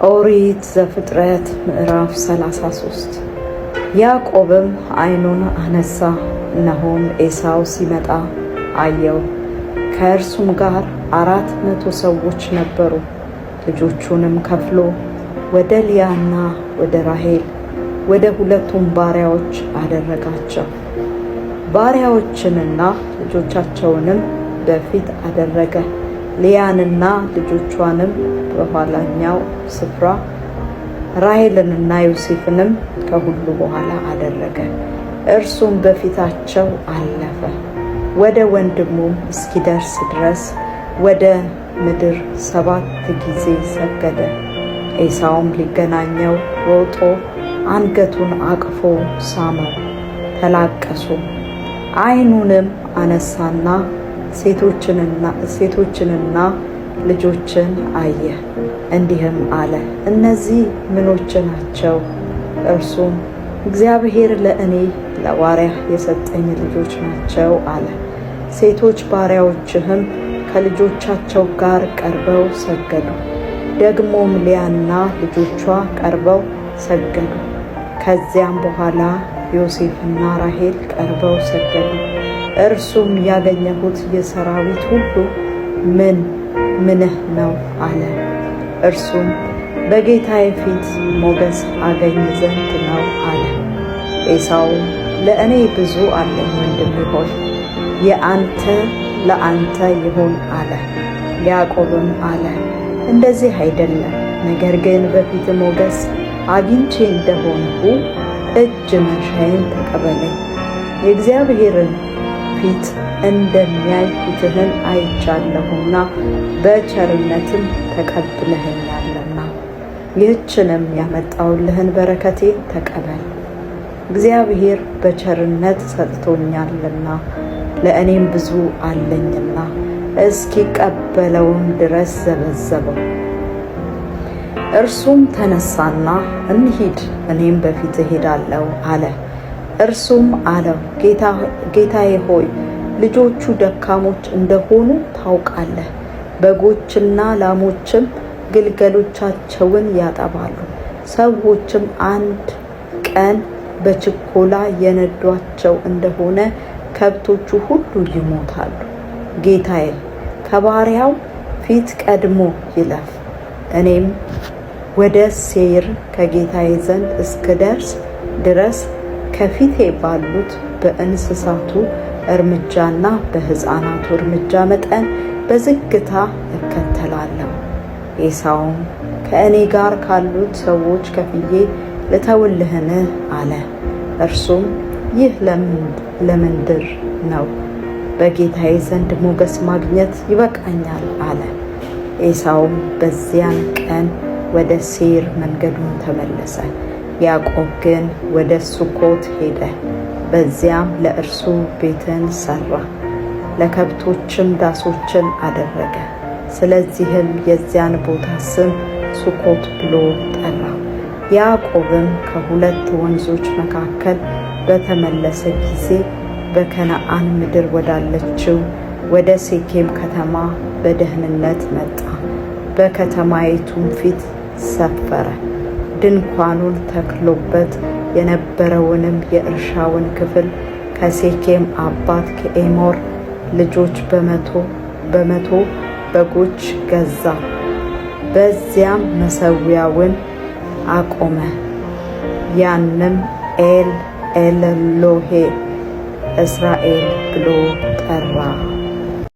ኦሪት ዘፍጥረት ምዕራፍ 33። ያዕቆብም ዓይኑን አነሣ፣ እነሆም ኤሳው ሲመጣ አየው። ከእርሱም ጋር 400 ሰዎች ነበሩ። ልጆቹንም ከፍሎ ወደ ልያና ወደ ራሔል ወደ ሁለቱም ባሪያዎች አደረጋቸው። ባሪያዎችንና ልጆቻቸውንም በፊት አደረገ። ልያንና ልጆቿንም በኋላኛው ስፍራ፣ ራሔልንና ዮሴፍንም ከሁሉ በኋላ አደረገ። እርሱም በፊታቸው አለፈ፣ ወደ ወንድሙም እስኪደርስ ድረስ ወደ ምድር ሰባት ጊዜ ሰገደ። ኤሳውም ሊገናኘው ሮጦ አንገቱን አቅፎ ሳመው፣ ተላቀሱ። ዓይኑንም አነሳና ሴቶችንና ልጆችን አየ፣ እንዲህም አለ፣ እነዚህ ምኖችህ ናቸው? እርሱም እግዚአብሔር ለእኔ ለባሪያህ የሰጠኝ ልጆች ናቸው አለ። ሴቶች ባሪያዎችህም ከልጆቻቸው ጋር ቀርበው ሰገዱ። ደግሞም ልያና ልጆቿ ቀርበው ሰገዱ። ከዚያም በኋላ ዮሴፍና ራሔል ቀርበው ሰገዱ። እርሱም ያገኘሁት የሰራዊት ሁሉ ምን ምንህ ነው አለ። እርሱም በጌታዬ ፊት ሞገስ አገኝ ዘንድ ነው አለ። ኤሳውም ለእኔ ብዙ አለኝ፣ ወንድሜ ሆይ፣ የአንተ ለአንተ ይሁን አለ። ያዕቆብም አለ፣ እንደዚህ አይደለም፣ ነገር ግን በፊትህ ሞገስ አግኝቼ እንደሆንሁ እጅ መንሻዬን ተቀበለኝ። የእግዚአብሔርን ፊት እንደሚያይ ፊትህን አይቻለሁና በቸርነትም ተቀብለኸኛልና፣ ይህችንም ያመጣሁልህን በረከቴን ተቀበል። እግዚአብሔር በቸርነት ሰጥቶኛልና ለእኔም ብዙ አለኝና። እስኪቀበለውም ድረስ ዘበዘበው። እርሱም ተነሣና እንሂድ፣ እኔም በፊትህ እሄዳለሁ አለ። እርሱም አለው፣ ጌታዬ ሆይ፣ ልጆቹ ደካሞች እንደሆኑ ታውቃለህ፣ በጎችና ላሞችም ግልገሎቻቸውን ያጠባሉ። ሰዎችም አንድ ቀን በችኮላ የነዷቸው እንደሆነ ከብቶቹ ሁሉ ይሞታሉ። ጌታዬ ከባሪያው ፊት ቀድሞ ይለፍ፣ እኔም ወደ ሴይር ከጌታዬ ዘንድ እስክደርስ ድረስ ከፊቴ ባሉት በእንስሳቱ እርምጃና በሕፃናቱ እርምጃ መጠን በዝግታ እከተላለሁ። ኤሳውም ከእኔ ጋር ካሉት ሰዎች ከፍዬ ልተውልህን? አለ። እርሱም ይህ ለምንድር ነው? በጌታዬ ዘንድ ሞገስ ማግኘት ይበቃኛል አለ። ኤሳውም በዚያን ቀን ወደ ሴይር መንገዱን ተመለሰ። ያዕቆብ ግን ወደ ሱኮት ሄደ። በዚያም ለእርሱ ቤትን ሠራ፣ ለከብቶችም ዳሶችን አደረገ። ስለዚህም የዚያን ቦታ ስም ሱኮት ብሎ ጠራው። ያዕቆብም ከሁለት ወንዞች መካከል በተመለሰ ጊዜ በከነዓን ምድር ወዳለችው ወደ ሴኬም ከተማ በደህንነት መጣ። በከተማይቱም ፊት ሰፈረ። ድንኳኑን ተክሎበት የነበረውንም የእርሻውን ክፍል ከሴኬም አባት ከኤሞር ልጆች በመቶ በመቶ በጎች ገዛ። በዚያም መሠዊያውን አቆመ። ያንም ኤል ኤሎሄ እስራኤል ብሎ ጠራ።